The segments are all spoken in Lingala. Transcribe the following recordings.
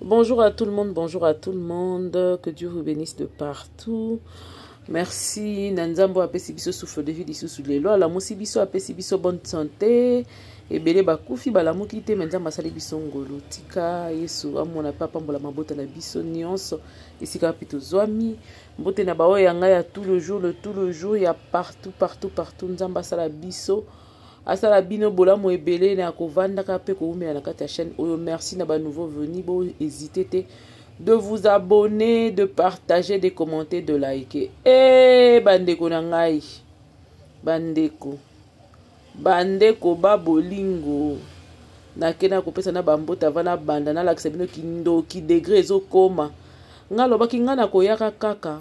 Bonjour à tout le monde, bonjour à tout le monde. Que Dieu vous bénisse de partout. Merci na Nzambe apesi biso souffle de vie lisusu lelo alamusi biso apesi biso bonne santé ebele bakufi balamuki te me Nzambe asali biso ngolu tika Yesu amona mpe apambola mabota na biso nyonso esika wapi tozwami mbote na baoyo ya ngai ya tout le jour le tout le jour ya partout partout partout Nzambe asala biso asala bino bolamu ebele na kovandaka mpe kowumela na kati ya chaîne oyo. Merci na ba nouveau venu, bo hésiter te de vous abonner, de partager, de commenter, de liker. Eh bandeko na ngai, bandeko bandeko ba bolingo, nake na kopesa na bambote ava na banda nalakisa bino kindoki degré ezokoma. Ngai alobaki ngai nakoyaka kaka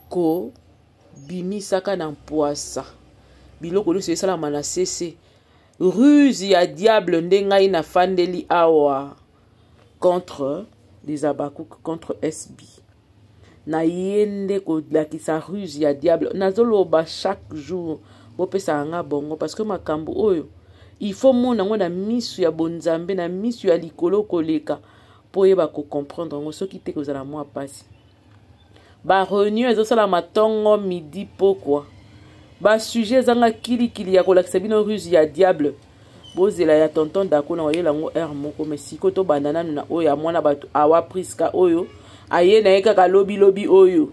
ko bimisaka na mpwasa biloko nyonso esalama na sese ruse ya diable nde ngai nafandeli awa contre les Habacucs, contre SB. Na ye nde kolakisa ruse ya diable. Nazoloba chaque jour bopesaka nga bongo parce que makambo oyo il faut mona yango na misu ya bonzambe, na misu ya likolo koleka mpo oyeba kocomprendre yango. Soki te kozala mwa pasi. Ba réunion ezosalama ntongo midi pokwa, basujet ezanga kilikili ya kolakisa bino ruse ya diable. Bozela ya tonton Dako na oyela yango heure moko. Mais sikoyo tobanda nanu na oyo ya mwana bato awa Priska oyo aye na ye kaka lobilobi oyo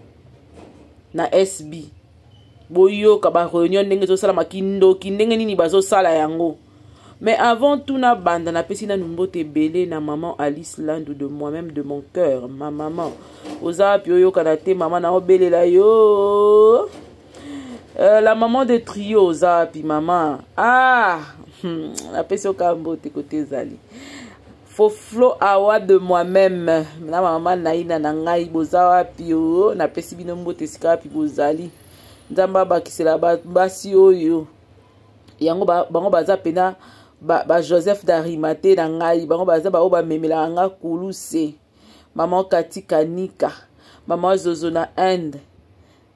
na SB. Boyoka ba réunion ndenge ezosalama, kindoki ndenge nini bazosala yango. Mais avant tout nabanda, napesi nanu mbote ebele na maman Alice Landu de moi-même, de mon cœur. Ma maman, oza wapi? Oyokana te mama, na obelela yo. La maman de trio, oza wapi mama? Ah, napesi yoka mbote kote ezali. Foflo awa de moi-même na mama Naina na ngai, boza wapi? O napesi bino mbote esika wapi bozali. Nzambe abakisela basi oyo yango bango baza pena ba, ba Joseph d'Arimathée na ngai, bango baza baoyo bamemelaka nga kuluse. Mama Kati Kanika, mama Zozo na Inde,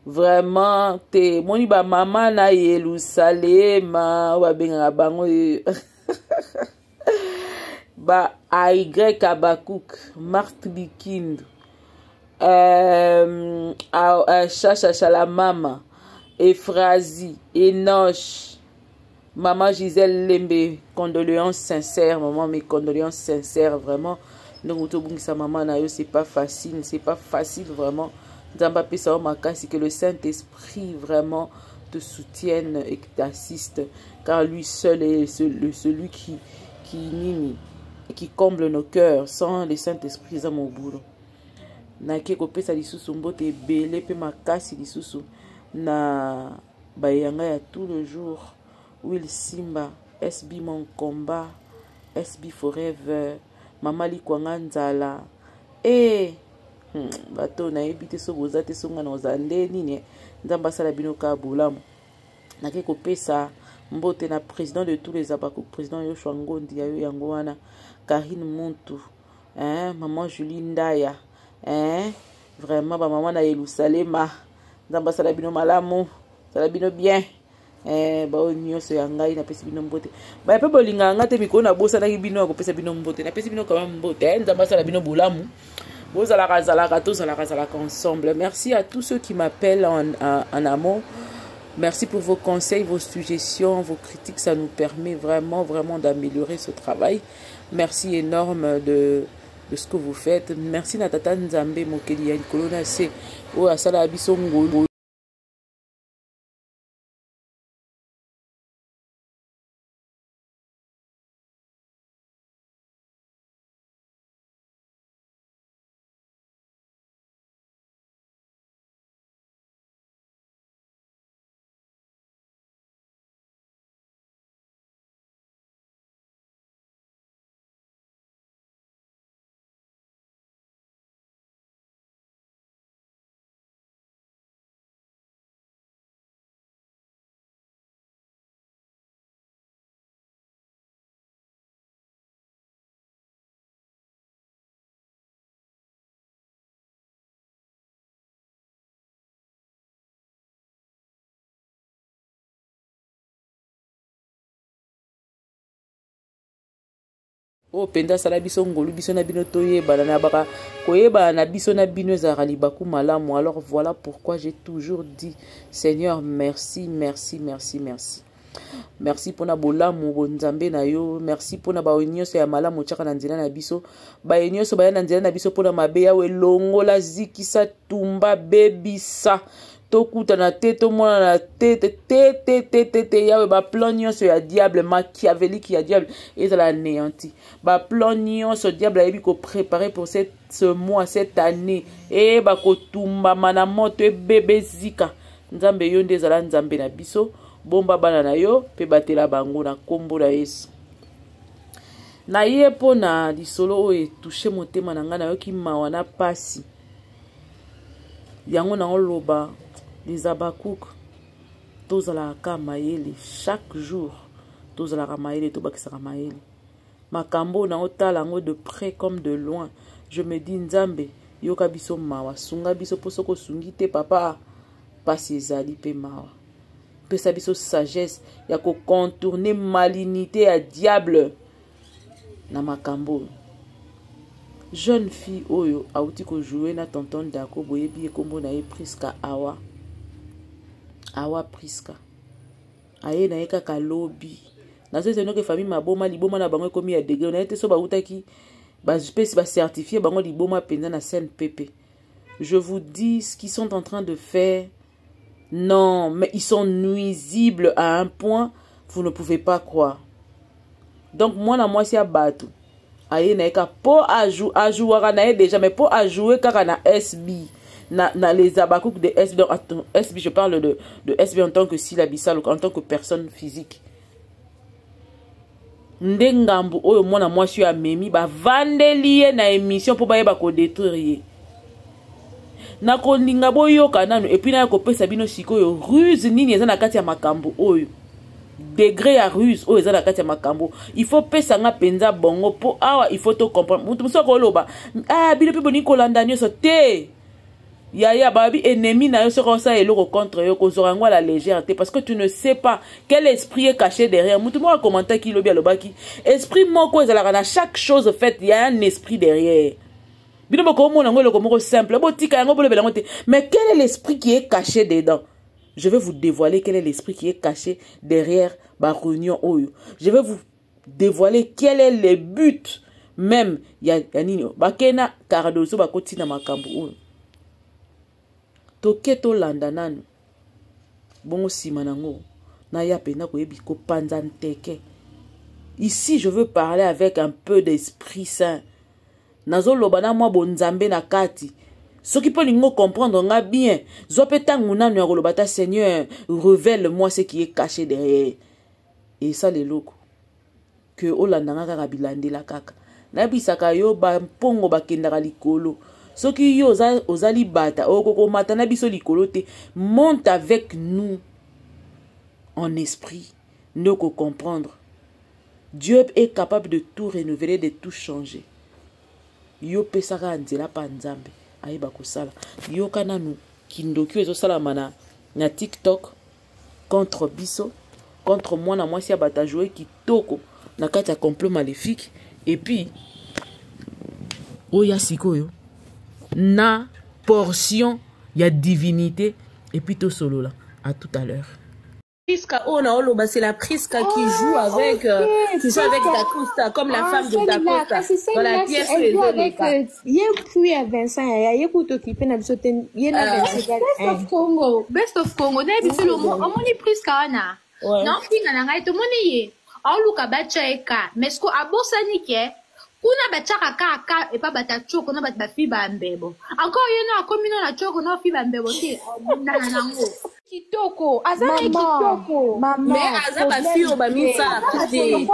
vraiment te moni bamama na Yelusalema oyo babengaka bango ba ay Habakuk, Marthe Bikindu, Chacha la mama Ephrasie Enoch, maman Gisèle Lembe, condoléances sincères maman, mes condoléances sincères vraiment. Ndenge tobungisa mama na yo, c'est pas facile, c'est pas facile vraiment. Nzambe apesa yo makasi, que le Saint-Esprit vraiment te soutienne et t'assiste, car lui seul est celui qui nini qui comble nos cœurs. Sans le Saint-Esprit eza mobulu. Nake kopesa lisusu mbote ebele mpe makasi lisusu na bayanga ya tout le jour, Will Simba, SB mon combat, SB forever, mama Likwanga Nzala e bato nayebi te so boza te so nga na ozala nde nini. Nzambe asala bino kaka bolamu. Nake kopesa mbote na président de tous les Abaku, président Yoshua Ngondi ya yo yango wana, Karine Muntu, hein, maman Julie Ndaya, hein, vraiment bamama na Yelusalema, Nzambe asala bino malamu, asala bino bien. Baoyo nyonso ya ngai napesi bino mbote. Baya mpe bolingaka nga te, mikolo nabosanaki bino ya kopesa bino mbote. Napesi bino kama mbote, Nzambe asala bino bolamu. Bozalaka zalaka, tozalaka zalaka ensemble. Merci à tous ceux qui m'appellent en amont. Merci pour vos conseils, vos suggestions, vos critiques. Ça nous permet vraiment, vraiment d'améliorer ce travail. Merci énorme de ce que vous faites. Merci na tata Nzambe mokeli ya likolo na se oyo asala biso ngolu. Oyo mpenza asala biso ngolu, biso na bino toyebana na baka koyebana na biso na bino ezalaka libaku malamu. Alors voilà pourquoi j'ai toujours dit Seigneur merci, merci, merci, merci. Merci mpona bolamu bonzambe na yo, merci mpona baoyo nyonso ya malamu otyaka na nzela na biso, baye nyonso baya na nzela na biso mpona mabe. Yawe, longola, zikisa, tumba, bebisa, tokutana te, tomonana te, te te te te te te. Yawe, baplan nyonso ya diable machiavélique ya diable ezala anéanti. Baplan nyonso diable ayebi koprépare pour cette, ce mois, cette année, eyeba kotumbama na moto, ebebe, ezika. Nzambe, yo nde ezala Nzambe na biso, bomba bana na yo mpe batela bango na nkombo na Yesu. Na ye mpo na lisolo oyo etouche motema na ngai, nayoki mawa na pasi yango. Naoloba, les Habacucs, tozalaka ka mayele chaque jour, tozalaka mayele, tobakisaka mayele. Makambo oyo naotala yango de près comme de loin, je me dis: Nzambe, yoka biso mawa, sunga biso, mpo soki osungi te, papa, pasi ezali mpe mawa. Pesa biso sagesse ya kocontourner malignité ya diable na makambo oyo. Jeune fille oyo awuti kojouer na tonton Dako, boyebi ye, nkombo na ye Priska Awa. Awa Priska aye na ye kaka lobi. Nazoyesa noke famille maboma, liboma na bango ekomi ya degré na ye te. So bawutaki, bapesi, bacertifie bango liboma mpenza na CNPP. Je vous dis, ce qu'ils sont en train de faire, non mais ils sont nuisibles à un point, vous ne pouvez pas croire. Donc mwana mwasi ya bato aye na ye kaka mpo ajouaka na ye déjà, mais mpo ajoue kaka na SB, na les Habacucs de SB. Donc SB, je parle de SB en tant que Sila Bisalo, en tant que personne physique. Nde ngambo oyo mwana mwasi oyo amemi, bavandeli ye na émission mpo bayeba kodétruire ye. Nakolinga boyoka nanu, et puis naya kopesa bino sikoyo ruse nini eza na kati ya makambo oyo, degré ya ruse oyo eza na kati ya makambo. Il faut pesa nga mpenza bongo, mpo awa il faut tocomprendre. Moto mosusu akoloba: "Ah, bino mpe boningi kolanda nyonso te." Yaya, babi ennemi na yo, soki osala eloko contre yo, kozwaka yango à la légère te, parce que tu ne sais pas quel esprit est caché derrière. Motu moko akommentaki lobi, alobaki esprit moko ezalaka na chaque chose faite, y a un esprit derrière. Bino bokomona yango eloko moko simple, botika yango, bolobela yango te, mais quel est l'esprit qui est caché dedans? Je vais vous dévoiler quel est l'esprit qui est caché derrière ba réunion oyo. Je vais vous dévoiler quel est le but même ya nini bakena Cardozo bakotina makambo oyo. Toke tolanda nanu bongo, nsima nango naya mpenza koyebi kopanza nteke. Ici je veux parler avec un peu d'esprit saint, nazoloba na mwa bonzambe na kati. Soki mpo olingi comprendre nga bien, zwa mpe ntango nanu ya koloba ta: "Seigneur, révèle moi ce qui est caché derrière." Esala eloko ke olanda nga kaka, bilandela kaka. Nayebisaka yo, bampongo bakendaka likolo. Soki yo oza, oza libata, okokomata na biso likolo te. Monte avec nous en esprit nde okocomprendre. Dieu est capable de tout renouveler, de tout changer. Yo pesaka nzela mpa Nzambe ayeba kosala. Yoka nanu kindoki oyo ezosalama na TikTok contre biso, contre mwana mwasi ya bato ajoue kitoko na kati ya complot maléfique. Et puis oya sikoyo na portion ya divinité, et puis tosolola. À tout à l'heure. Priska oyo naoloba, c'est la Priska qui joue avec qui joue avec Dacosta comme la femme de Dacosta dans la pièce. Elle joue avec ye puis ya Vincent ya ye kutu okipe na biso te, ye na Vincent. Best of Congo, Best of Congo, nayebi biso lomo omoni Priska wana naopinga na ngai, tomoni ye aoluka batya ye ka, mais siko abosani ke kuna batiaka kaka epa bato ya tioko na bato bafi bambebo. Encore ye no akomi no na tioko na ofi bambebo te, nana nango kitoko aza na ye kitoko. Mais aza bafille oyo bamisalaka te, donc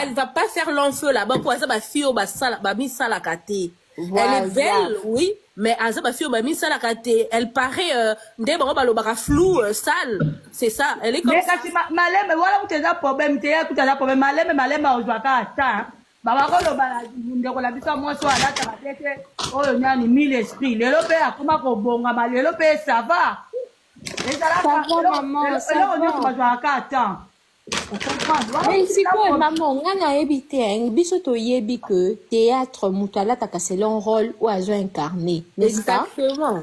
elle va pas faire long feu là-bas, po aza bafille oyo bamisalaka te. Elle est belle, oui, mais aza bafille oyo bamisalaka te. Elle paraît nde bango balobaka flou, sale, c'est ça, elle est comme mais kasi maleme wana kuta eza problème te, ye kuta eza problème. Maleme maleme ozwaka ata babakoloba ndeko na biso mwasi oyo alataka te te oyo nani mille esprit. Lelo mpe akoma kobongama, lelo mpe ça va. Ezalaka eloko nyonso bazwaka ata. Mais sikoyo mama nga nayebi te hein. Biso toyebi que théâtre moto alataka selon rôle oyo azo incarné, n'est-ce pas? Exactement.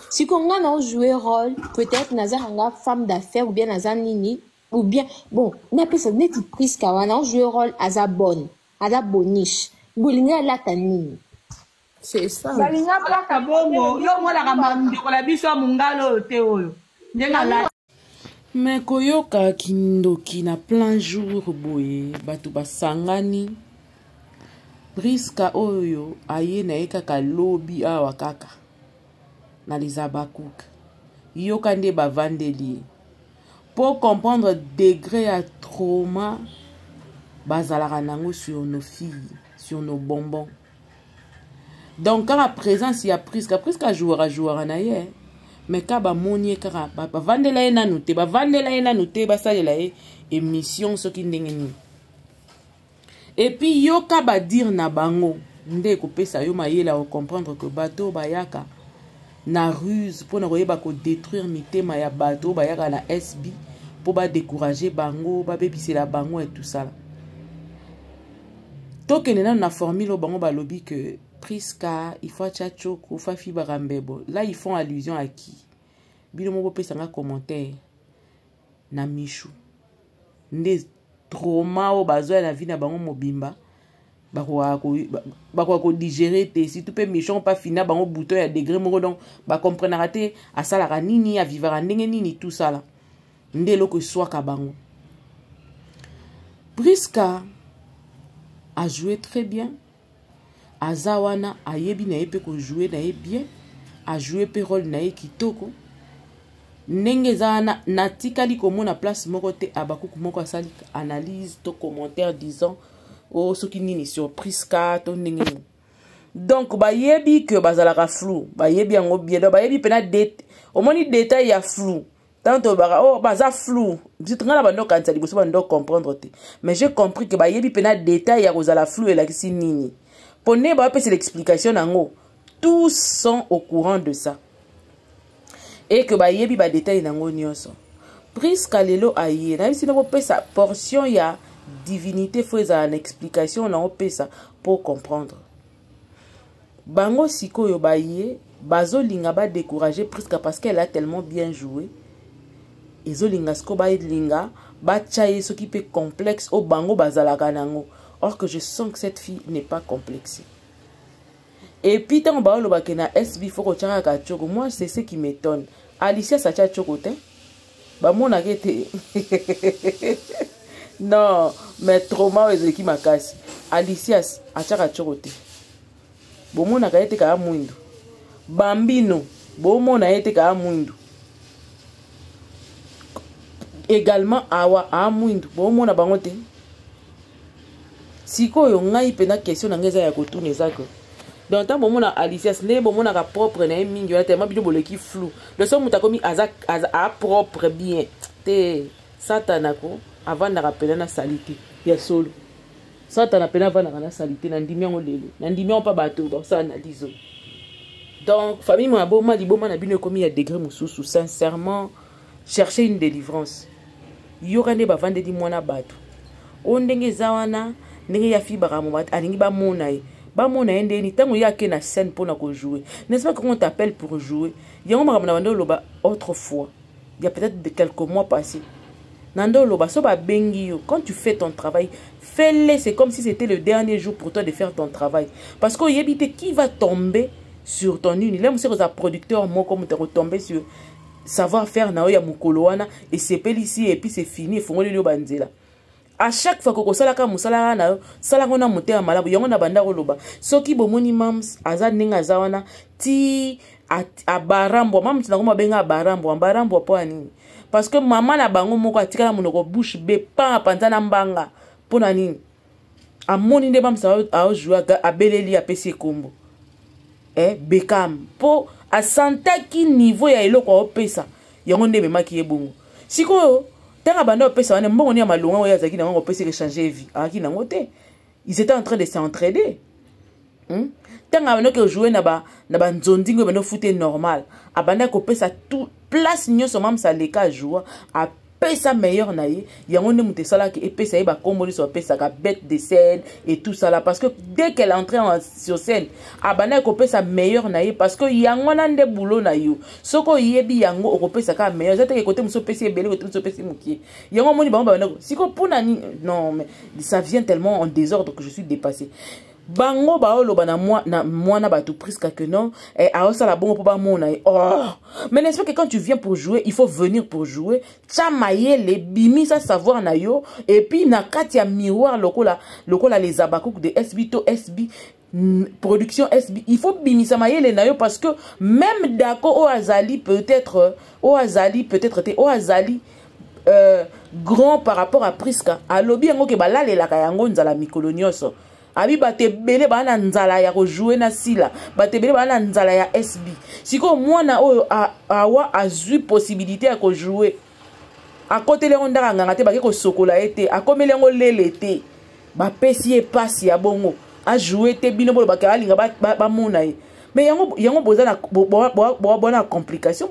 Sikoyo nga na jouer rôle, peut-être naza nanga femme d'affaires ou bien naza nini, ou bien bon, napesa neti Priska wana jouer rôle, aza bonne, aza boniche, bolingi alata nini? C'est ça. Balinga plaka bongo yo omonaka mandeko na biso ya mongala oyo te, oyo ndenge alati. Me koyoka kindoki na plein jour boye, bato basangani. Priska oyo aye na ye kaka lobi awa kaka na les Abakouk, yoka nde bavandeli ye po comprendre degré ya trauma bazalaka nango sur nos filles, sur nos bonbons. Donc kaka présence ya Priska, Priska ajouaka jouaka na ye, mais ka bamoni ye kaka, bavandela ye nanu te, bavandela ye nanu te, basalela ye émission soki ndenge nini. Et puis yoka badire na bango nde ekopesa yo mayele ya kocomprendre que bato oyo bayaka na ruse mpona koyeba kodétruire mitema ya bato oyo bayaka na SB mpo badécourage bango, babebisela bango etusala. Tokende nano na formule oyo bango balobi que Priska, il faut atya choko fafi bakambebo. Là, ils font allusion à qui? Bino moko bopesanga commentaire. Na Mishu nde trauma oyo bazwa na vie na bango mobimba, bakoka kodigérer te, surtout mpe Michon mpa fina bango bouton ya degré moko. Donc bakomprenaka te asalaka nini, avivaka ndenge nini, tout sala nde eloko eswaka bango. Priska a joué très bien, aza wana, ayebi na ye mpe kojouer na ye bien, ajoue mpe rôle na ye kitoko. Ndenge eza wana, natikali komona place moko te abakuku moko asali analyse to commentaire disant o oh, soki nini sur Priska to ndenge nini. Donc bayebi ke bazalaka flou, bayebi yango bien. Donc bayebi mpena, omoni détail ya flou. Tant tolobaka oh, baza flou, biso ngai na bando okanisa liboso, bando comprendre te, mais j'ai compris ke bayebi mpena détail ya kozala flou elakisi nini, mpo nde bapesa l'explication nango. Tous sont au courant de ça et que bayebi badetail nango nyonso. Priska lelo aye, nayebisi no kopesa portion ya divinité, fo ezala na explication nango pesa pour comprendre bango. Sikoyo baye bazolinga badécourager Priska parce qu'elle a tellement bien joué. Ezolinga sikoyo balinga batya ye soki mpe complexe oyo bango bazalaka nango, or que je sens que cette fille n'est pas complexée. Et puis ntango baolobake na SB fo kotia kaka tioko, moi, c'est ce qui m'étonne. Alicia satia tioko te, bamonaka ete non, mais trauma oyo ezalaki makasi. Alicias atiaka tioko te, bomonaka ye te kaka mwindu. Bambino bomona ye te kaka mwindu également, awa aa mwindu, bomona bango te. Sikoyo ngai mpenza question na ngai eza ya kotuna, eza ke donc ntango bomona Alicias, ndenge bomonaka propre na ye mingi wana, tellement bino boleki flou, le so moto akomi aza, aza apropre bien te. Satana ko avandaka mpena na sali te, ya solo. Satana mpena avandaka na sali te, nandimi yango lelo, nandimi yango mpa bato basala analyse oyo. Donc famille maboma, liboma na bino ekomi ya degré mosusu. Sincèrement, chercher une délivrance. Yoka nde bavandeli mwana bato oyo ndenge eza wana, ndenge ya fibaka mo alingi bamona ye, bamona ye ndeni ntango ye ake na scène mpona kojouer, n'est-ce pas? Quand on t'appelle pour jouer, yango makambo na bando oloba autrefois, il y a peut-être de quelques mois passés, na nde oloba so babengi yo, quand tu fais ton travail, fais-le, c'est comme si c'était le dernier jour pour toi de faire ton travail, parce que oyebi te qui va tomber sur ton uni le mosu. Kozala producteur moko, moto akotomber sur savoir faire na yo ya mokolo wana, esepelisi, et puis c'est fini, efongoleli yo banzela. À chaque fois kokosalaka mosala wana na yo, salango na motema malamu. Yango na banda koloba, soki bomoni Mams aza ndenge aza wana ti abarambwa, Mams nango mabenga abarambwa, abarambwa mpo ya nini? Parce que mama na bango moko atikala monoko bouche bée, pan apanza na mbanga. Mpo na nini? Amoni nde Mams aojoue, abeleli, apesi ekombo Bekam, mpo asantaki niveau ya eloko aopesa yango nde ememaki ye bongo. Sikoyo ntango abanda opesa wana mbongo ni ya malonga oyo azalaki nango, kopesa echange vie azalaki nango te. Ils étaient en train de s'entraider. Ntango abandaki kojouer na banzondingo oyo banda ofute normal, abandaki kopesa tout place nyonso Mamsa aleka ajoua. Apesa meilleur na ye, yango nde moto esalaki epesa ye bakombo nyonso bapesaka, bête de scène et tout ça là, parce que dès qu'elle entrait sur scène, abandaki kopesa meilleur na ye, parce que yango wana nde boulot na yo. Soki oyebi yango, okopesa kaka meilleur. Eza teke kote mosusu opesi ebele, kote mosusu opesi mokie. Yango omoni bango babandako sikoyo mpona nini? Non, mais ça vient tellement en désordre que je suis dépassé. Bango baoloba na mwana bato Priska que non, eh, aosala bongo mpo bamona ye. Oh, mais n'est-ce pas que quand tu viens pour jouer, il faut venir pour jouer? Tia mayele, bimisa savoir na yo, et puis na kati ya miroir, lokola les abakouk de SB to SB production SB, il faut bimisa mayele na yo, parce que même dako oyo azali peut-être, oyo azali peut-être te, oyo azali grand par rapport à Priska, alobi yango ke balalelaka yango nzala mikolo nyonso. Abi bato ebele baa na nzala ya kojouer na Sila, bato ebele baa na nzala ya SB. Sikoyo mwana oyo awa azwi possibilité ya kojouer, akoteli yango ndaka nganga te, bake kosokola ye te, akomeli yango lele te, bapesi ye pasi ya bongo ajoue te. Bino bolobaka alinga bamona ye, mais yango boza na boa na complication,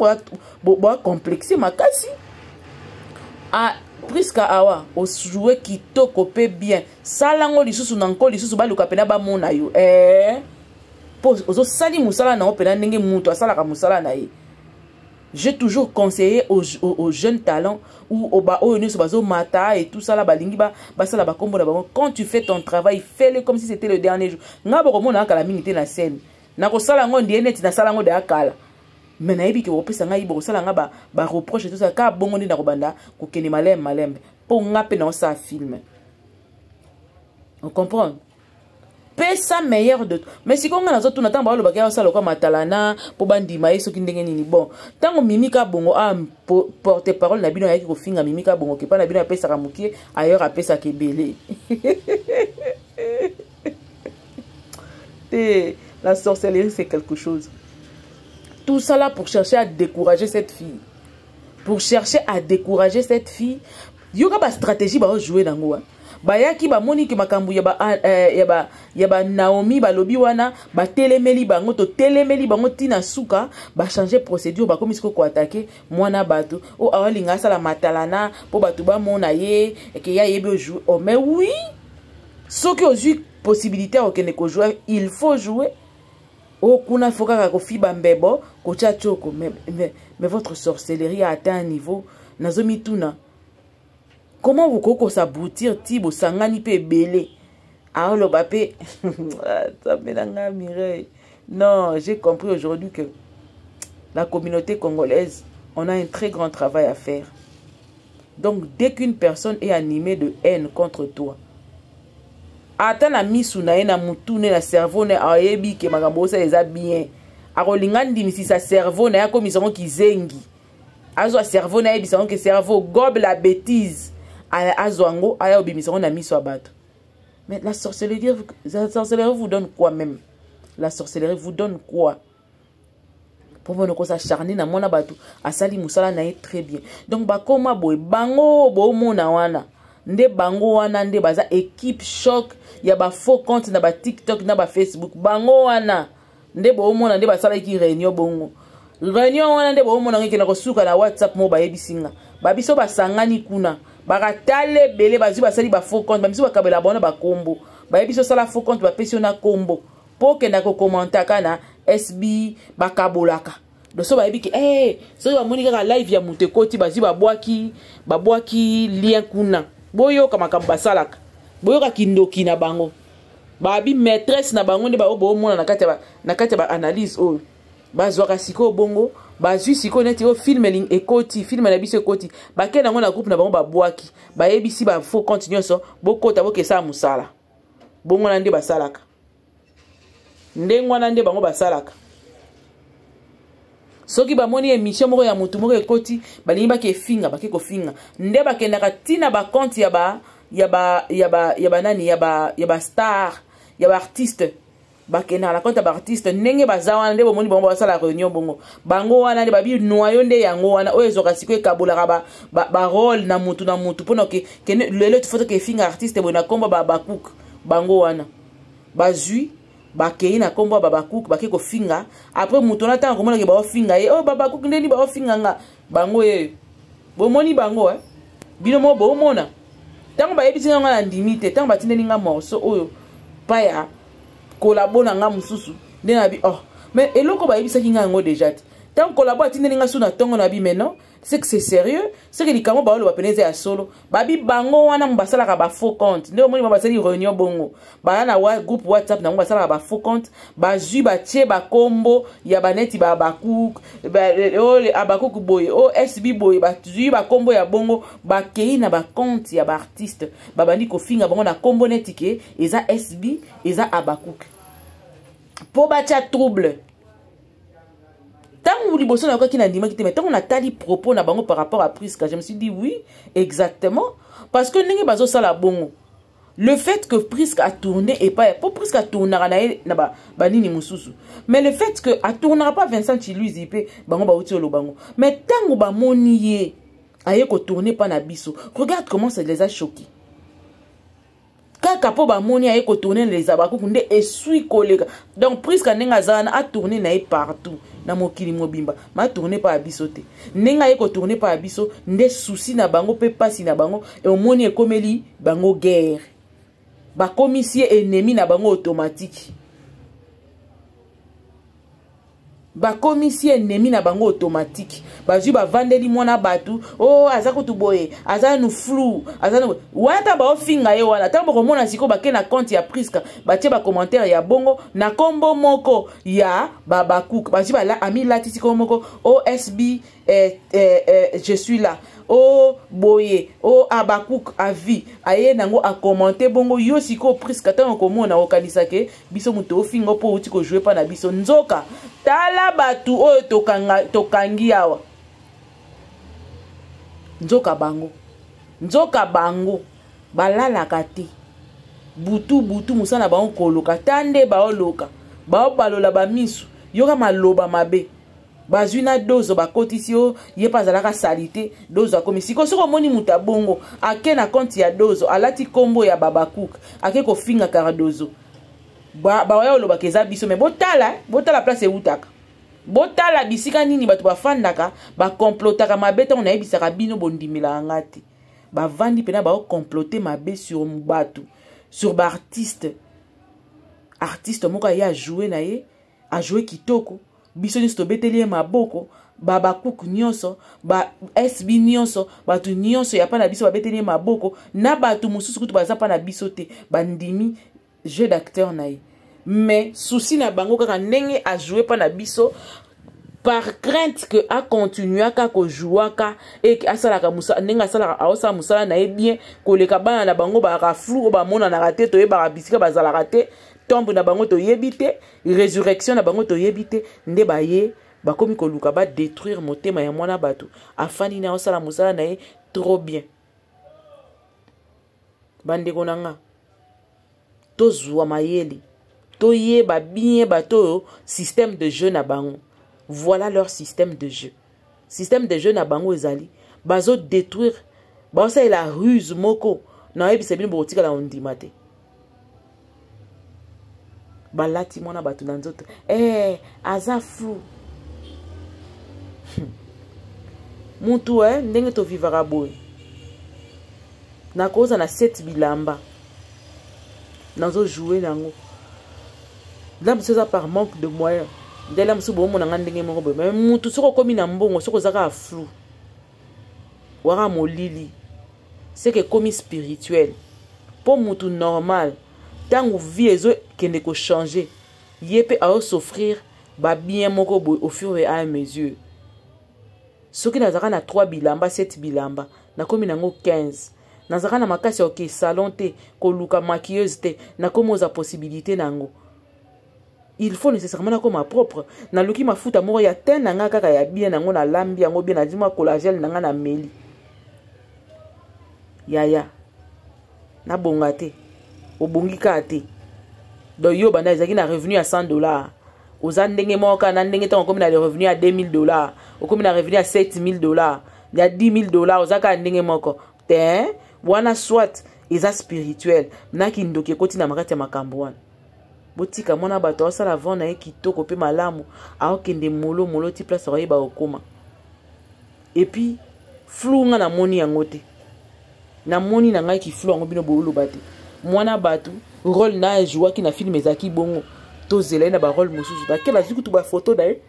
boa complexe makasi. A Priska awa ojoue kitoko mpe bien, sala yango lisusu na nko lisusu, baluka mpena bamona yo, eh, mpo ozosali mosala na yo mpena ndenge moto asalaka mosala na ye. J'ai toujours conseillé aux jeunes talents ou aux ba oyo nyonso bazomata et tout ça là, balingi basala bakombo na bango: quand tu fais ton travail, fais-le comme si c'était le dernier jour. Nga bokomona kala mingi te na scène, nakosala yango ndie neti nasala yango deya kala, mais nayebi ke bokopesa ngai, bokosala nga bareproche ba tout ça. Kaka bongo nde nakobanda kokende malembe malembe, mpo nga mpe naosala film, on comprendre. Pesa meilleur de, mais sikoyo nga nazotuna, ntango balobaki asala lokwa matalana mpo bandima ye soki ndenge nini. Bon, ntango Mimika Bongo a porte parole na bino ayaki kofinga Mimika Bongo kepa na bino apesaka mokie, ailleurs apesaka ebele te. La sorcellerie, c'est quelque chose. Tout ça là pour chercher à décourager cette fille, pour chercher à décourager cette fille. Yoka bastratégie baojouer nango. Bayaki bamoni ke makambo ya ba Naomi balobi wana, batelemeli bango, totelemeli bango ntina suka, bachange procédure, bakomi sikoyo koattaquer mwana bato oyo awalinga asala matalana mpo bato bamona ye eke ye ayebi ojoue. Oh, mais oui, soki ozwi possibilité ya kokende kojouer, il faut jouer. Oyo kuna fo kaka kofiba mbebo, kotia tioko. Mais votre sorcellerie a atteint un niveau, nazomituna comment bokoki kosaboutir ti bosangani mpe ebele. Aoloba mpe Nzambe na ngai Mireille. Non, j'ai compris aujourd'hui que la communauté congolaise, on a un très grand travail à faire. Donc dès qu'une personne est animée de haine contre toi, ata na misu na ye, na mutu ne, na cerveau ne, ayebi ke makambo osala eza bien, akolinga ndimisisa cerveau na ye, akomisa yango kizengi, azwa cerveau na ayebisa yango ke cerveau gobe la bêtise, azwa yango aya obimisa yango na miso ya bato. Mais la sorcellerie, la sorcellerie vous donne quoi même? La sorcellerie vous donne quoi? Mpo mpona kosacharner na mwana bato asali mosala na ye très bien. Donc bakoma boye, bango boomona wana nde, bango wana nde baza équipe choc ya bafaux compte na baTikTok na baFacebook. Bango wana nde boomona nde basalaki réunion bongo. Réunion wana nde boomona ngo ekenda kosuka na WhatsApp. Mo bayebisi nga, babiso basangani kuna, bakatala ebele, bazwi, basali bafaux compte, bamisu bakabela bango na bakombo. Bayebi osala faux compte, bapesi yo na kombo mpo okenda kokommentaka na SB. Bakabolaka doso, bayebi ke hey, soki bamoni kaka live ya moto ekoti, bazwi, babwaki lien kuna. Boyoka makambo basalaka, boyoka kindoki na bango. Babi maîtresse na bango nde baoyo boomona na kati ya baanalyse oyo bazwaka sikoyo bongo. Bazwi sikoyo neti oyo film ekoti, film na biso ekoti, bakende yango na groupe na bango, babwaki, bayebisi bafaux compte nyonso: bokota, bokesala mosala bongo. Wana nde basalaka ndenge wana nde bango basalaka. Soki bamoni émission moko ya motu moko ekoti, balingi bake efinga, bake kofinga nde bakendaka ntina bacompte ya ba ya ba ya ba ya banani, ya bastar, ya baartiste. Bakendaka na compte ya baartiste ndenge baza wana nde bomoni bango basala réunion bongo. Bango wana nde babi noyo nde yango wana oyo ezwaka sikoyo, ekabolaka barole na mutu na mutu mpona kende lelo tifo toke efinga artiste boye na nkombo bacook. Bango wana bazwi, bakei na nkombo ya babacook, bake kofinga. Après moto wana, ntango komonake baofinga ye, oyo oh, babacook ndeni baofinga nga, bango ye bomoni bango, eh? Bino mo bomona. Ntango bayebisi nga nga nandimi te, ntango batindeli nga morceau oyo pa ya kolabo na nga mosusu nde na bi oh mais eloko bayebisaki nga yango déjà te. Ntango kolabo atindeli nga su na ntongo na bi mais non, c'est que c'est sérieux, c'est que likambo baoloba pene eza ya solo. Babi bango wana basalaka ba faux compte. Nde omoni basali réunion bongo. Baya na wa, groupe WhatsApp nango basalaka ba faux compte, bazwi batie bakombo ya baneti ba Habacuc, ba, oh, Habacuc boye, oh, SB boye, bazwi bakombo ya bongo, bakei na ba compte ya ba artiste, babandi kofinga bango na kombo neti ke eza SB, eza Habacuc. Po batia trouble. Tango liboso nayokaki nandimaki te, mais tango natali propos na bango par rapport à Prisca, je me suis dit oui, exactement, parce que ndenge bazosala bongo, le fait que Prisca a tourné et pas pour Prisca tournera na ye na ba banini mususu, mais le fait que a tournera pas Vincent Chiluizi pe bango ba uti olobango, mais tango ba moni ye aye ko tourner pa na biso, regarde comment ça les a choqués. Kaka po bamoni aye kotourne na les Habacuc nde esui koleka. Donc Prisca ndenge aza wana a tourne na ye partout na mokili mobimba, ma tourne pa ya biso te. Ndenge aye kotourne pa ya biso nde souci na bango pe pasi na bango, e omoni ekomeli bango guerre. Bakomisi ye ennemi na bango automatique. Bakomisi ennemi na bango automatique. Bazwi bavandeli mwana batu, oh aza kutu boye, aza nu flou, aza nu wana ta baofinga ye wana. Tango bokomona siko bake na compte ya Prisca, batie ba commentaire ya bongo na kombo moko ya Habacuc. Bazwi ba amilatisi kombo moko OSB, je suis là. Oh boye, oh Habacuc à vie. Aye nango a commenter bongo yo siko Prisca tango komona okanisa ke biso moto ofinga po outi ko jouer pa na biso. Nzoka tala batu oyo tokangi awa. Nzoka bango. Nzoka bango balalaka te. Butu butu musala bango koloka tande baoloka. Baobalola ba misu. Yoka maloba mabe. Bazwi na dozo bakotisi yo, ye pa azalaka salite, dozo akomi. Siko soko omoni moto ya bongo, ake na compte ya dozo, alati kombo ya Habacuc, ake kofinga Cardozo. Ba oya olobaka eza biso, mais botala, botala place eutaka. Botala bisika nini bato bafandaka, bakomplotaka mabe ntango nayebisaka bino bondimelaka nga te. Bavandi pena baokomplote mabe sur bato, sur ba artiste. Artiste moko aye a jouer na ye, a jouer kitoko, biso nyonso tobeteli ye maboko, ba Habacuc nyonso, ba SB nyonso, bato nyonso ya pa na biso babeteli ye maboko, na bato mosusu kutu baza pa na biso te, bandimi jeu d'acteur na ye. Mais souci na bango kaka ndenge a jouer pa na biso, par crainte que a continuaka ko jouaka et que asalaka musa, ndenge asalaka, aosala musala na ye bien, koleka bana na bango ba flou oyo bamonanaka te, toyebaka bisika bazalaka te, tombe na bango toyebi te, résurrection na bango toyebi te, nde baye bakomi koluka ba détruire motema ya mwana bato, afandi na osala musala na ye trop bien. Bandeko na nga, tozwa mayele, toyeba bien bato oyo système de jeu na bango. Voilà leur système de jeu. Système de jeu na bango ezali, bazo détruire, baosalela ruse moko, nayebisa bino bokotikala ondima te. Balati mwana bato na nzoto. Aza flou. Mutu, ndenge tovivaka boye. Nakoza na 7 bilamba. Nazo jouer nango. Là, mosusu eza par manque de moyens. Ndela mosusu bomona nga ndenge moko boye. Mais mutu soko okomi na mbongo, soko ozaka flou. Waka molili. C'est que komi spirituel. Po mutu normal, tangu vie ezo kende ko changer, ye pe azo s'offrir ba bien moko boye au fur et à mesure. Soki nazaka na 3 bilamba, 7 bilamba, nakomi nango 15. Nazaka na makasi ya oke salon te, koluka maquilleuse te, nakomi oza possibilité nango. Il faut nécessairement nakoma propre. Naluki mafuta moko ya teint na nga kaka ya bien nango, nalambi yango bien, nazwi mwa collagène na nga na meli. Yaya, nabonga te, obongi kaka te. Donc yo banda ezalaki na revenu ya 100 $. Oza ndenge moko kaka na ndenge ntango okomi na revenu ya 2000 $, okomi na revenu ya 7000 $, ya 10 000 $, oza kaka ndenge moko. Te, wana soit eza spirituel, na kindoki ekoti na makati ya makambo wana. Botika mwana bato aosala vent na ye kitoko pe malamu, aokende molo molo ti place akoyeba kokoma. Et puis flou nga namoni yango te. Namoni na ngai kiflo yango bino booloba te. Mwana bato rôle na ajouaki na film ezalaki bongo. Tozela ye na ba rôle mosusu. Bakela azwi kutu ba photo na ye.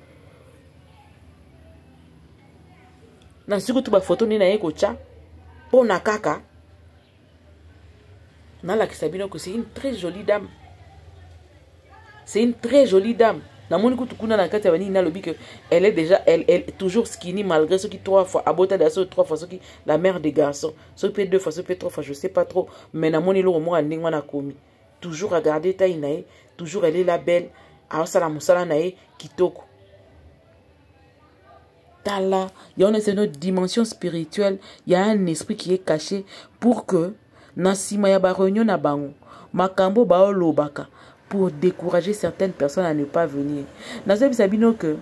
Nazwi kutu ba photo nde na ye kotya mpo na kaka nalakisa bino que c'est une très jolie dame. C'est une très jolie dame. Namoni kutu kuna na kati ya banini nalobi que elle est déjà elle, elle toujours skinny malgré soki trois fois abota da so trois fois soki la mère des garçons soki pe deux fois soki pe trois fois je sais pas trop mais namoni eloko moko ya ndenge wana akomi toujours à garder taille na ye toujours elle est la belle aosala mosala na ye kitoko. Tala, il y a une autre dimension spirituelle, il y a un esprit qui est caché pour que na sima ya ba réunion na bango makambo ba olobaka pour décourager certaines personnes à ne pas venir. Nazoyebisa bino que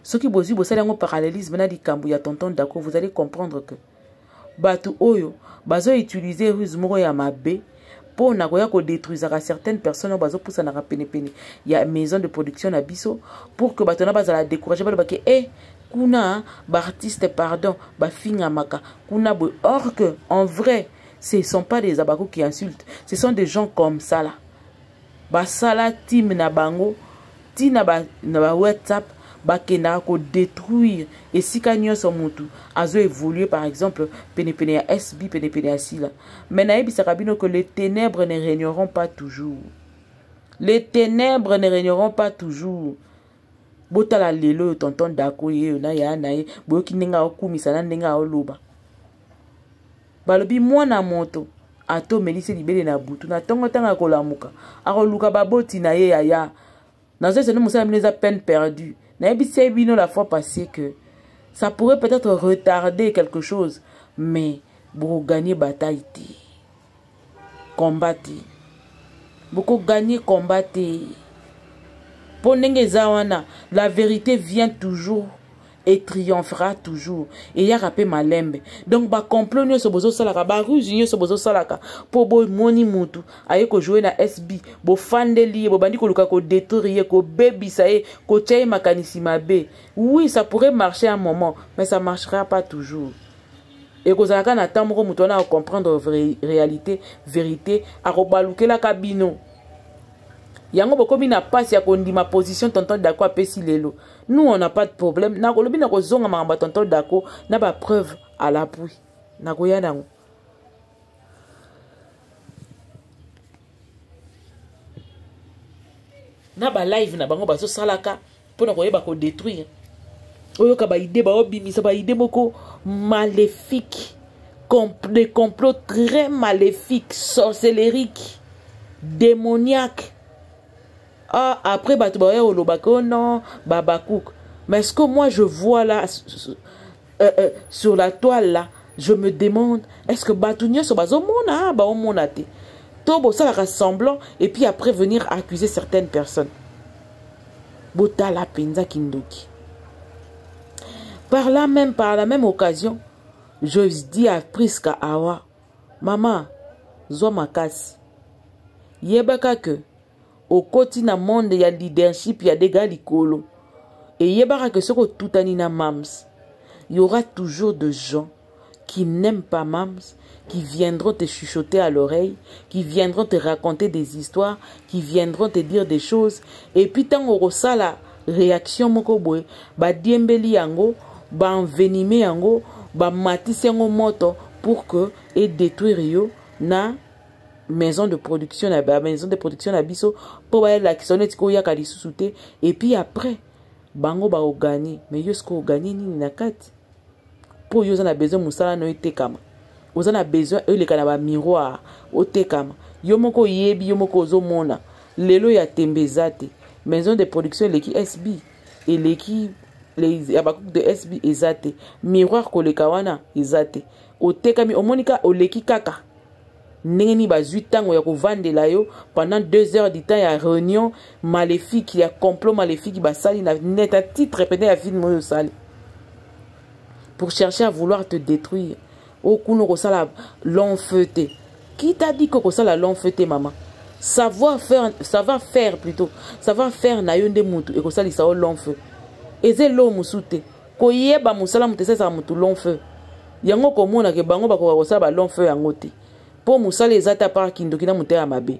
soki bozwi bosali yango parallélisme na likambo ya tonton Dako, vous allez comprendre que bato oyo bazo utiliser ruse moko ya mabe mpo na koya kodétruisaka certaines personnes oyo bazopusanaka penepene ya maison de production na biso pour que bato na bazala décourager, balobaki eh kuna baartiste pardon bafingamaka kuna boye, or que en vrai ce ne sont pas des abako qui insultent, ce sont des gens comme ça là. Basala team na bango tina ba, na ba WhatsApp bakendaka kodétruire esika nyonso mutu azo évoluer, par exemple penepene ya SB, penepene ya Sila. Mais nayebisaka bino que les ténèbres ne régneront pas toujours. Les ténèbres ne régneront pas toujours. Botala lelo oyo tonton Dako ye na ya na ye boyoki ndenge aokumisa na ndenge aoloba. Balobi mwana moto atomelisi libele na butu na ntongo ntango akolamuka akoluka baboti na ye yaya. Nazoyesa bino mosala bino eza peine perdue. Nayebisi bino la fois passée que ça pourrait peut-être retarder quelque chose, mais bokoganye bataille te, combat te, bokoganye combat te. Mpo ndenge eza wana, la vérité vient toujours et triomphera toujours. Eyaka mpe malembe. Donc bacomplot nyonso bozosalaka, baruse nyonso bozosalaka mpo bomoni mutu aye kojoue na SB, bofandeli ye, bobandi koluka kodétruire ye, kobebisa ye, kotia ye makanisi mabe. Oui, ça pourrait marcher un moment, mais ça marchera pas toujours. Ekozalaka na temps moko moto wana akocomprendre réalité, vérité, akobalukelaka bino. Yango bokomi na pasi ya kondima position tonton Dako apesi lelo. Nous on n'a pas de problème. Nakolobi na kozonga makambo ya tonton Dako na ba preuve à l'appui. Nakoya nango. Na ba live na bango bazosalaka mpona koyeba kodétruire. Oyoka ba idée baobimisa ba idée moko maléfique, des complots très maléfiques, sorcelleriques, démoniaques. Ah, après bato baya olobaka oh non babakouk. Mais ce que moi je vois là sur la toile là, je me demande est-ce que bato nyonso bazomona baomona te to bosalaka semblant et puis après venir accuser certaines personnes. Botala penza kindoki. Par là même, par la même occasion, je dis à Priska Awa, maman, zwa makasi. Yebaka que okoti na monde ya leadership ya dega likolo. Et yebaka que soko tutani na mams, il y aura toujours de gens qui n'aiment pas mams, qui viendront te chuchoter à l'oreille, qui viendront te raconter des histoires, qui viendront te dire des choses. Et puis tant la réaction moko boye, ba diembeli yango, ba envenimer yango, ba matisi yango moto pour que et détruire yo na maison de production, na ba maison de production na biso po ba la kisoneti ko yaka lisusu te. Et puis après bango ba ogani, mais yo sko ogani nini na kati po yo za na besoin musala no etekama, oza na besoin eleka na ba miroir otekama, yo moko yebi, yo moko ozomona lelo ya tembe eza te. Maison de production eleki SB, eleki les ya ba de SB eza te, miroir koleka wana eza te, otekami omonika oleki kaka ndenge nini bazwi ntango ya kovandela yo pendant 2 heures du temps ya réunion maléfique, ya complot maléfique basali na net à titre pene ya film oyo osali pour chercher à vouloir te détruire. Okuna kosala long feu te. Qui t'a dit que kosala long feu te, maman? Savoir faire, savoir faire plutôt. Savoir faire na yo nde mutu ekosalisa yo long feu. Eza eloko mosusu te. Koyeba mosala moto esalisa motu long feu. Yango komona ke bango bakoka kosala ba long feu yango te. Po mosala eza te apart kindoki na motema mabe.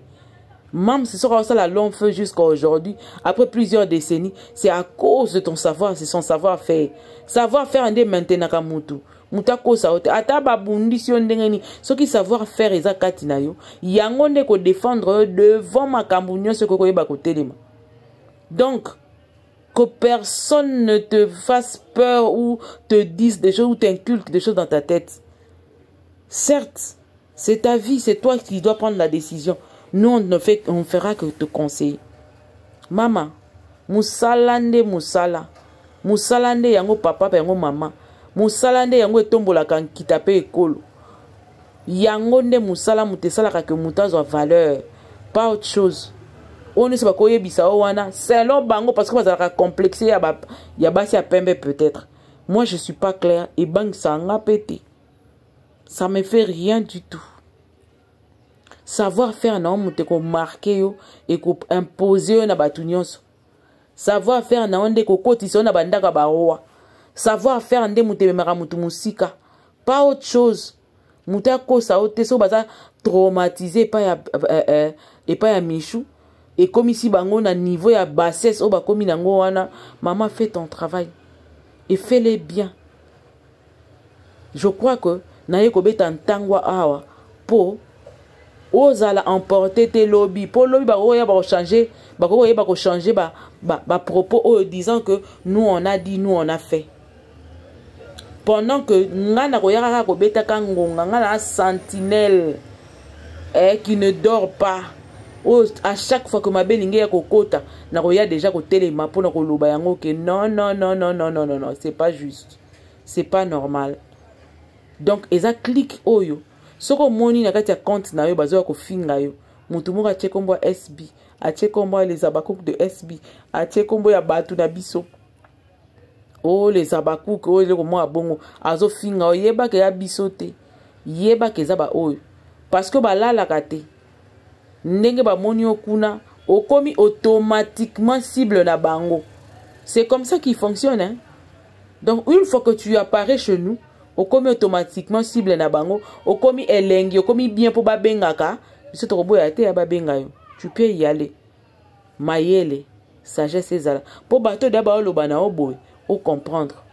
Mam, si ça la long feu jusqu'à aujourd'hui, après plusieurs décennies, c'est à cause de ton savoir, c'est son savoir-faire. Savoir-faire nde maintenant ka mutu. Mutu akosa yo te. Ata babundisi yo ndenge nini, soki savoir-faire eza kati na yo, yango nde ko défendre yo devant makambo nyonso ekoki koyeba kotelema. Donc, que personne ne te fasse peur ou te dise des choses ou t'inculque des choses dans ta tête. Certes, c'est ta vie, c'est toi qui dois prendre la décision. Nous, on ne fait, on fera que te conseiller. Mama, musala nde musala. Musala nde yango papa pe yango mama. Musala nde yango etombolaka nkita pe ekolo. Yango nde musala moto esalaka ke moto azwa valeur. Pas autre chose. Oyo nyonso bakoyebisa yo wana selon bango parce que bazalaka complexe ya, ba, ya basi ya pembe peut-être. Moi je suis pas clair, ebangisa nga pe te. Ça me fait rien du tout. Savoir faire na yo moto ekomarke yo, ekoimpose yo na bato nyonso. Savoir faire na yo nde ekokotisa yo na bandako ya baroa. Savoir faire nde moto ememaka moto mosika. Pas autre chose. Moto akosa yo te soki baza traumatise epai ya, epai ya Michou, ekomisi bango na niveau ya bassesse oyo bakomi nango wana. Maman, fais ton travail et fais-le bien. Je crois que naye kobeta ntangwa awa po ozala emporté te lobi, po lobi bakoya bakochanger, bakoyeba kochanger ba, ba, ba propos oyo disant que nous on a dit, nous on a fait. Pendant que nga nakoya kaka kobetaka ngonga, nga na sentinelle qui ne dort pas. Oyo à chaque fois que mabe elingi ya kokota, nakoya déjà kotelema mpona koloba yango ke non, non, non, non, non, non, non, non, c'est pas juste, c'est pas normal. Donc eza clique oyo soki omoni na kati ya compte na yo bazoya kofinga yo, motu moko atie kombo ya SB, atie kombo ya les Abakouk de SB, atie kombo ya bato na biso, oyo les Abakouk, oyo eloko moko ya bongo, azofinga, oyebaka ya biso te, yebaka eza baoyo parce que balalaka te. Ndenge bamoni yo kuna, okomi automatiquement cible na bango. C'est comme ça qu'il fonctionne, hein? Donc une fois que tu apparais chez nous, okomi automatiquement cible na bango, okomi elengi, okomi bien mpo babengaka biso, tokoboya te ya babenga yo, tu peux y aller. Mayele, sagesse ezala mpo bato da baoloba na yo boye, ocomprendre.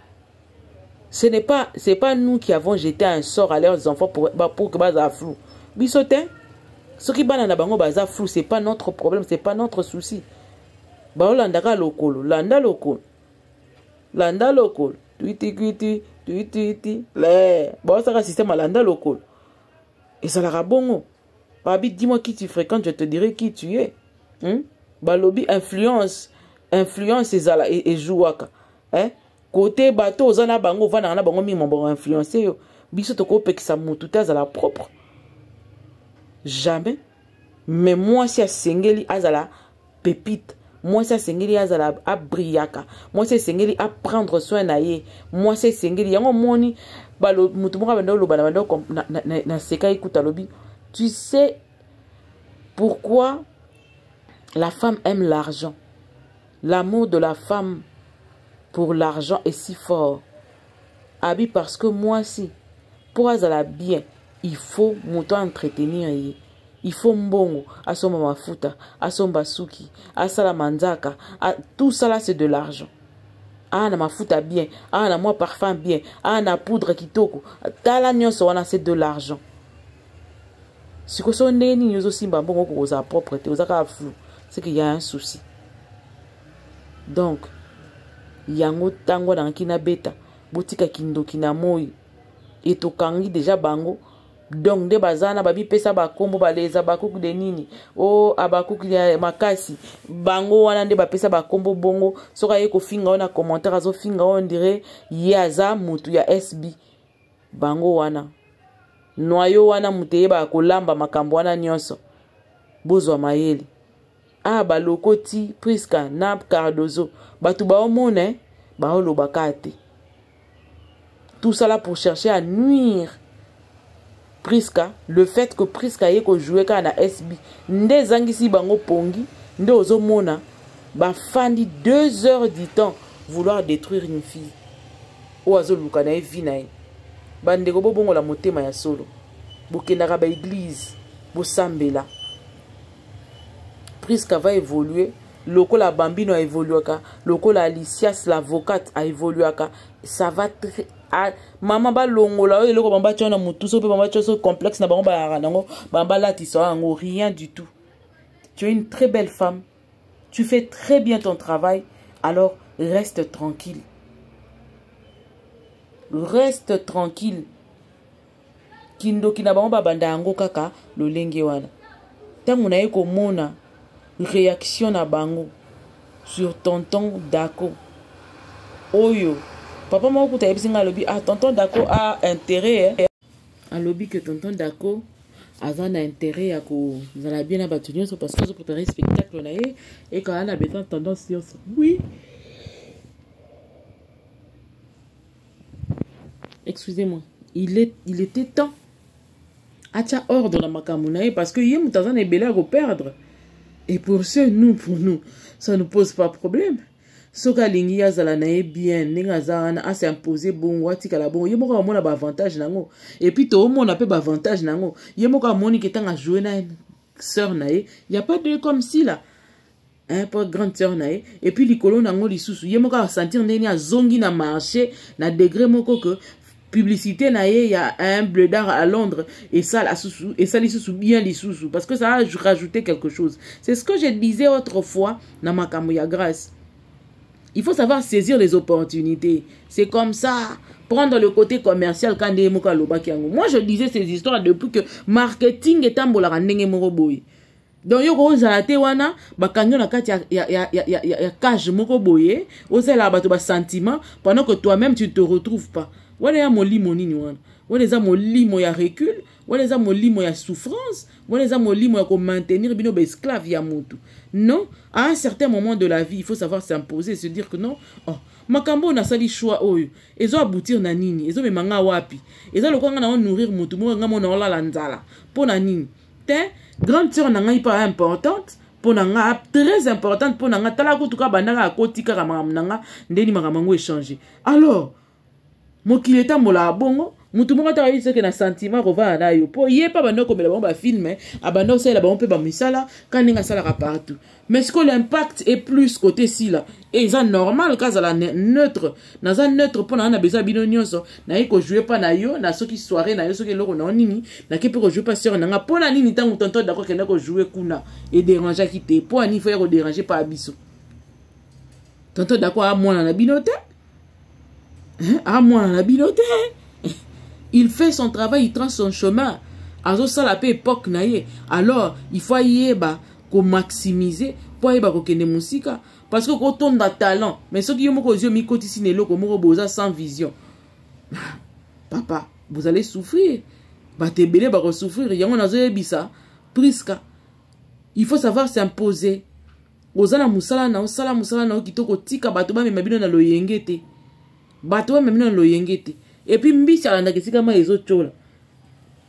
Ce n'est pas, c'est pas nous qui avons jeté un sort à leurs enfants pour que baza flou. Biso te. Soki bana na bango baza flou, c'est pas notre problème, c'est pas notre souci. Baolandaka lokolo, landa lokolo. Landa lokolo. Twiti kwiti, twiti le. Baosaka système landa lokolo. Ezalaka bongo. Babi, dis-moi qui tu fréquentes, je te dirai qui tu es. Balobi influence, influence ezala ejouaka. Hein? Côté bateau oza na bango, ovandaka na bango mingi, bango influence yo. Biso tokopekisa motu te azala propre. Jamais. Mais mwasi asengeli azala pépite. Mwasi asengeli azala abrillaka. Mwasi asengeli aprendre soin na ye. Mwasi asengeli yango moni balo motu moko abanda oloba na banda na seka ekuta alobi, tu sais pourquoi la femme aime l'argent? L'amour de la femme pour l'argent est si fort. Abi parce que moi si pour azala bien, il faut moto entretenir ye. Il faut mbongo, asomba mafuta, asomba suki, asala manzaka, tout ça là c'est de l'argent. Ah na mafuta bien, ah na moi parfum bien, ah na poudre kitoko. Tala nyonso wana c'est de l'argent. Sikoyo so ndenge nini ozosimba mbongo okozala propre te, oza kaka flou, c'est qu'il y a un souci. Donc yango ntango nangaki nabeta, botika kindoki na moi etokangi deja bango. Donc nde baza na babipesa bakombo baleza bakuku de nini o abakuku ya makasi, bango wana nde bapesa bakombo bongo. Soki aye kofinga oyo na commentaire, azofinga oyo ndire ye aza mutu ya SB. Bango wana noyo wana moto eyebaka kolamba makambo wana nyonso. Bozwa mayele. Ah, balokoti Priska na Cardozo, bato baomona baolobaka te. Tout ça là pour chercher à nuire Priska. Le fait que Priska ye kojouer kaka na SB nde ezangisi bango pongi, nde ozomona bafandi 2 heures du temps vouloir détruire une fille oyo azoluka na ye vie na ye. Bandeko bobongola motema ya solo. Bokendaka ba église, bosambela. Prisca va évoluer lokola Bambino a évoluaka, lokola Alicias l'avocate a évoluaka, ça va très a, mama balongola oyo eloko bango batya na motu so mpe bango batya so complexe na bango bayaka nango bango balatisa yango rien du tout. Tu es une très belle femme, tu fais très bien ton travail, alors reste tranquille, reste tranquille. Kindoki na bango babanda yango kaka lolenge wana. Ntango naye komona réaction na bango sur tonton Dako oyo papa moko kuta ayebisi ngai, alobi ah, tonton Dako a intérêt, eh. Alobi que tonton Dako aza na intérêt ya kozala bien na bato nyonso parce que azoprépare spectacle na ye ekala na besoin tendance nyonso. Oui, excusez-moi, il était temps atia ordre na makambo na ye parce que ye moto aza na ebele ya koperdre. Et pour ce nous, pour nous, ça ne pose pas problème. Soki alingi azala na ye bien ndenge aza wana, asimpose bongo, atikala bongo, ye moko amona baavantage nango. Et puis toomona mpe baavantage nango, ye moko amoni ke ntango ajoue na sœur na ye, y a pas de comme si là, hein, po grande sœur na ye. Et puis likolo nango lisusu, ye moko asentir ndenge azongi na marché na degré moko que publicité na ye ya un bledard à Londres et ça lisusu bien lisusu parce que ça a rajouté quelque chose. C'est ce que je disais autrefois na makambo ya Grâce: il faut savoir saisir les opportunités. C'est comme ça, prendre le côté commercial. Quand ndenge moko alobaki yango, moi je disais ces histoires depuis que marketing etambolaka ndenge moko boye. Donc yo kozala te wana bakangi yo na kati ya cage moko boye, osalaka bato basentiment pendant que toi-même tu ne te retrouves pas. Wana ya molimo nini wana? Wana eza molimo ya recul, wana eza molimo ya souffrance, wana eza molimo ya komaintenir bino baesclave ya motu. Non, à un certain moment de la vie, il faut savoir s'imposer, se dire que non, oh, makambo oyo nasali, choix oyo ezo aboutir na nini, ezomema nga wapi? Eza lokola nga na nourrir motu moko, nga mona olala nzala mpo na nini te? Grande sœur na ngai mpe importante mpo na nga, très importante mpo na nga. Tala kutu ka bandaka akoti kaka makambo na nga ndeni makambo yango échange. Alors mokili etambolaka bongo. Mutu moko ata ayebi soki na sentiment kovanda na yo mpo ye mpe abanda komela bango bafilme, abanda kosalela bango mpe bamisala ka ndenge asalaka partout. Mais sikoyo l'impact est plus côté sila. Eza normal kazala neutre. Naza neutre mpo na nga na besoin bino nyonso. Naye kojouer mpa na yo na soki soirée na yo, soki eloko na yo nini, nake mpe kojouer mpa sœur na nga. Mpo na nini ntango tonton d'accord kenda kojouer kuna edérangeaki te? Mpo ani faut ya kodéranger mpa ya biso? Tonton d'accord amwana na bino te, amwana na bino te. Il fait son travail, il trace son chemin, azosala mpe époque na ye. Alors il faut ayeba komaximiser mpo ayeba kokende mosika parce que kotonda talent, mais soki yo moko ozwi omikotisi na eloko moko boza sans vision, papa, vous allez souffrir. Bato ebele bakosouffrir. Yango nazoyebisa Priska, il faut savoir s'imposer. Oza na mosala na osala mosala na yo kitoko, tika bato bamema bino na loyenge te, bato bamema bino na loyenge te. Et puis mbisi alandaka esika mai ezotyola.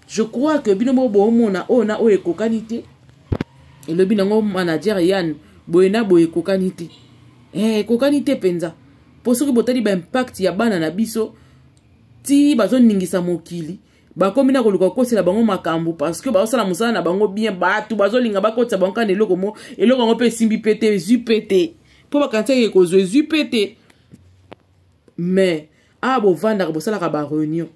Je crois que bino moko boomona oyo na oyo ekokani te. Elobi nango manager Yan boye na boye ekokani te, ekokani te mpenza. Mpo soki botali baimpact ya bana na biso ti bazoningisa mokili, bakomi na koluka kokosela bango makambo parce que bazosala mosala na bango bien. Bato bazolinga bakotisa bango kaka na eloko mo eloko yango mpe esimbi mpe te, ezwi mpe te, mpo bakanisi ekozwa, ezwi mpe te. Mais awa bovandaka, bosalaka baréunion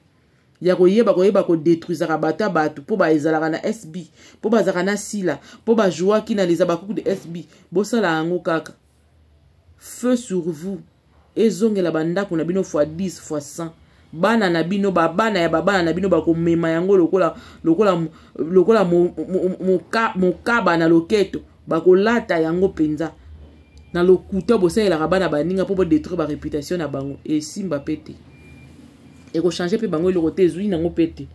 ya koyeba koyeba kodétruisaka bato ya bato mpo baezalaka na SB, mpo bazalaka na sila, mpo bajouaki na leza bakuku de SB. Bosala yango kaka, feu sur vous, ezongela bandako na bino fois 10 fois 100. Bana na bino, babana ya babana na bino bakomema yango lokola lokola lokola mokaba na loketo. Bakolata yango mpenza na lokuta. Bosalelaka bana baninga mpo bodétruire baréputation na bango, esimba mpe te, ekochange mpe bango eloko te, ezwi nango mpe te.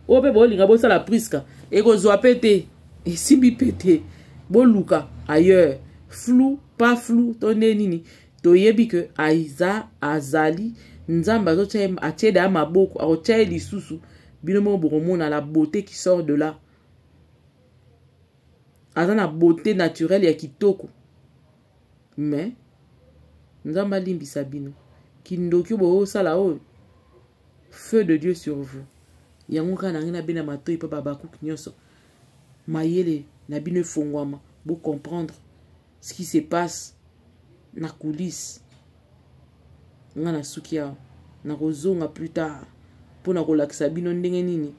Oyo mpe bolinga bosala Priska, ekozwa mpe te, esimbi mpe te. Boluka ailleurs. Flou pas flou to nde nini, toyebi ke aiza azali Nzambe azotia, atie da maboko, akotia ye lisusu. Bino moko bokomona la beauté qui sort de là. Aza na beauté naturelle ya kitoko, mais Nzambe alimbisa bino kindoki oyo boyosala oyo. Feu de Dieu sur vous. Yango kaka na ngai nabenda matoi mpe babakuki nyonso. Mayele na bino efongwama, bo comprendre ce qui se passe na coulisse. Nga nasuki awa, nakozonga plus tard mpo na kolakisa bino ndenge nini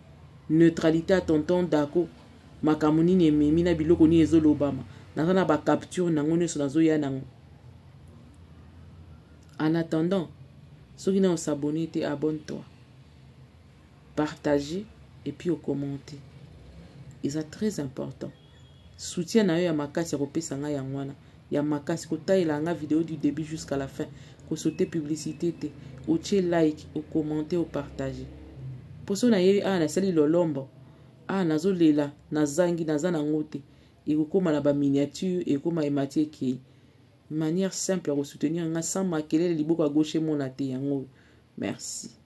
neutralité ya tonton Dako, makambo nini ememi na biloko nini ezolobama. Naza na ba capture nango nyonso, nazoya nango. En attendant, soki na osabonner te, abonne-toi, partager et puis ocommenter, eza très important. Soutien na yo ya makasi ya kopesa ngai yango wana ya makasi, kotalela nga video du début jusqu'à la fin, kosaute publicité te, otie like, okommente, opartage. Mposo nayebi awa nasali lolombo awa, nazolela, nazangi, naza nango te, ekokóma na baminiature, ekokóma emati ekei. Manière simple ya kosoutenir nga sans makelele, liboko ya gauche emona te yango. Merci.